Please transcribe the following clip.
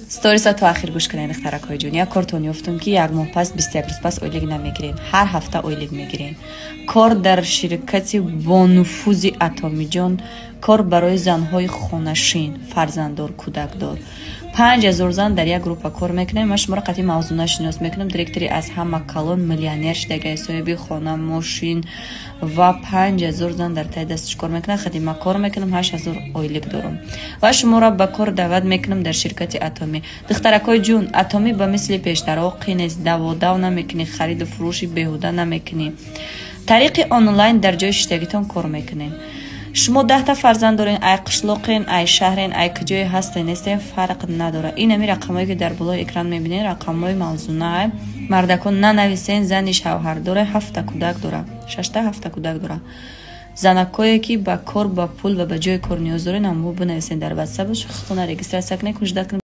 Сториса то ахир гӯш кунед, духтаракҳои ҷон. Як кортон ёфтум, ки як моҳ пас, 21 рӯз пас ойлик намегирем, ҳар ҳафта ойлик мегирем. Кор дар ширкати бонуфузи Атомиҷон, кор барои занҳои хонашин, фарзанддор, кӯдакдор. 5000 зан дар як группа кор мекунем. Ман шуморо қатъи мавзуна шинос мекунам. Директори аз ҳама калон, миллионер шудагай, соҳиби хона, мошин, ва 5000 зан дар таи дасташ кор мекунад. Хадима кор мекунам, 8000 ойлик дорам ва шуморо ба кор даъват мекунам дар ширкати Атомӣ. Духтаракҳои ҷун, Атомӣ ба мисли пештаро қинест, даводав намекунӣ, хариду фурӯши беҳуда намекунӣ. Тариқи онлайн дар ҷои шиштагитон кор мекунем. Шумо 10-та фарзанд дорен, ай қишлоқен, ай шаҳрен, ай куҷое ҳастен, нестен, фарқ надорад. Ин ами рақамҳое, ки дар болои экран мебинед, рақамҳои мавзунаай. Мардакон, нанависен. Зани шавҳардоре, ҳафта кӯдак дора, шашта, ҳафта кӯдак дора. Занакое, ки ба кор, ба пул ва ба ҷои кор ниёз дорен, аммо бинависен дар Ватсап, худтона регистрация кунед, кунждат кунед.